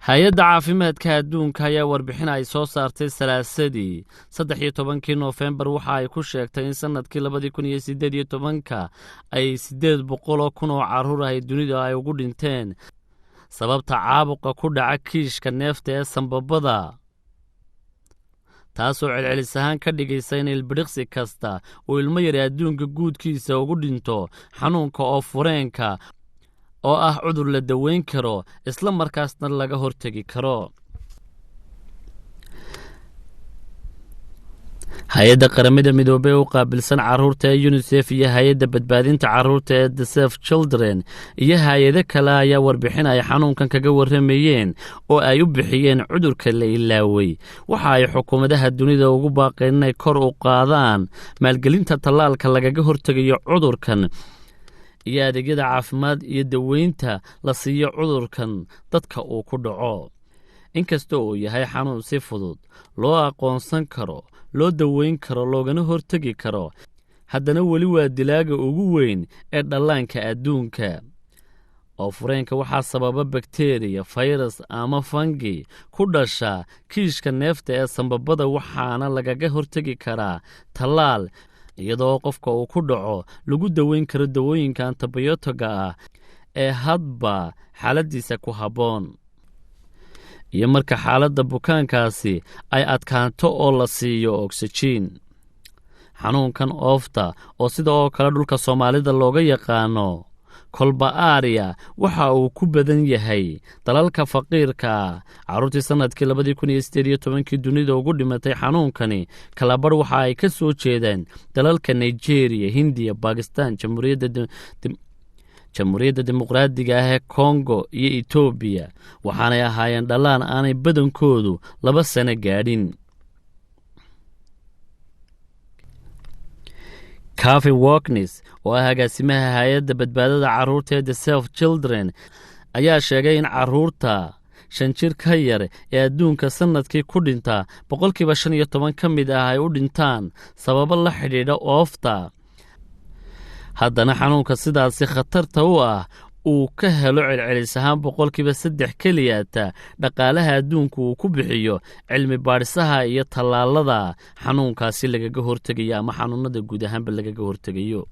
Hay-adda Caafimaadka Adduunka ayaa warbixin ay soo saartay Salaasadii 13-kii Noofembar waxa ay ku sheegtay in sanadkii 2018-ka ay 800,000 oo carruur ah dunida ay ugu dhinteen sababta caabuqa ku dhaca kiishka neefta ee sambabada, taasoo celcelis ahaan ka dhigaysa in ilbidhiqsi kasta uu ilmo yari adduunka guudkiisa ugu dhinto xanuunka oo fureenka, oo ah cudur la daweyn karo isla markaasna laga hortegi karo. Hay-adda Qaramada Midoobey u qaabilsan carruurta ee UNISEF iyo hay-adda badbaadinta carruurta ee the Safe Children iyo hay-ado kale ayaa warbixin ay xanuunkan kaga warramayeen oo ay u bixiyeen "Cudurka la ilaaway" waxa ay xukuumadaha dunida ugu baaqeen inay kor u qaadaan maalgelinta tallaalka lagaga hortegayo cudurkan iyo adeegyada caafimaad iyo daweynta la siiyo cudurkan dadka uu ku dhaco. Inkasta uu yahay xanuun si fudud loo aqoonsan karo, loo daweyn karo, loogana hortegi karo, haddana weli waa dilaaga ugu weyn ee dhallaanka adduunka. Oo fureenka waxaa sababa bakteriya, fayras ama fangi ku dhasha kiishka neefta ee sambabada, waxaana lagaga hortegi karaa tallaal, iyadoo qofka uu ku dhaco lagu daweyn karo dawooyinka antibiyootiga ah ee hadba xaaladdiisa ku habboon, iyo marka xaaladda bukaankaasi ay adkaanto oo la siiyo ogsajiin. Xanuunkan oofta, oo sida oo kale dhulka Soomaalida looga yaqaano kolba aariya, waxa uu ku badan yahay dalalka faqiirka ah. Carruurtii sannadkii 2018-kii dunida ugu dhimatay xanuunkani, kalabarh waxa ay ka soo jeedaan dalalka Nigeria, Hindiya, Bakistan, Jamhuuriyadda Dimuqraadiga ah ee Kongo iyo Etoobiya, waxaanay ahaayeen dhallaan aanay badankoodu 2 sano gaadhin. Cafi Walknes, oo ah agaasimaha hay-adda badbaadada carruurta ee the Safe Children, ayaa sheegay in carruurta 5 jir ka yar ee adduunka sannadkii ku dhinta 15% ka mid ah ay u dhintaan sababo la xidhiidha oofta, haddana xanuunka sidaasi khatarta u ah uu ka helo celcelis ahaan 3% keliyata dhaqaalaha adduunku uu ku bixiyo cilmi baadhisaha iyo tallaalada xanuunkaasi lagaga hortegayo ama xanuunada guud ahaanba lagaga hortegayo.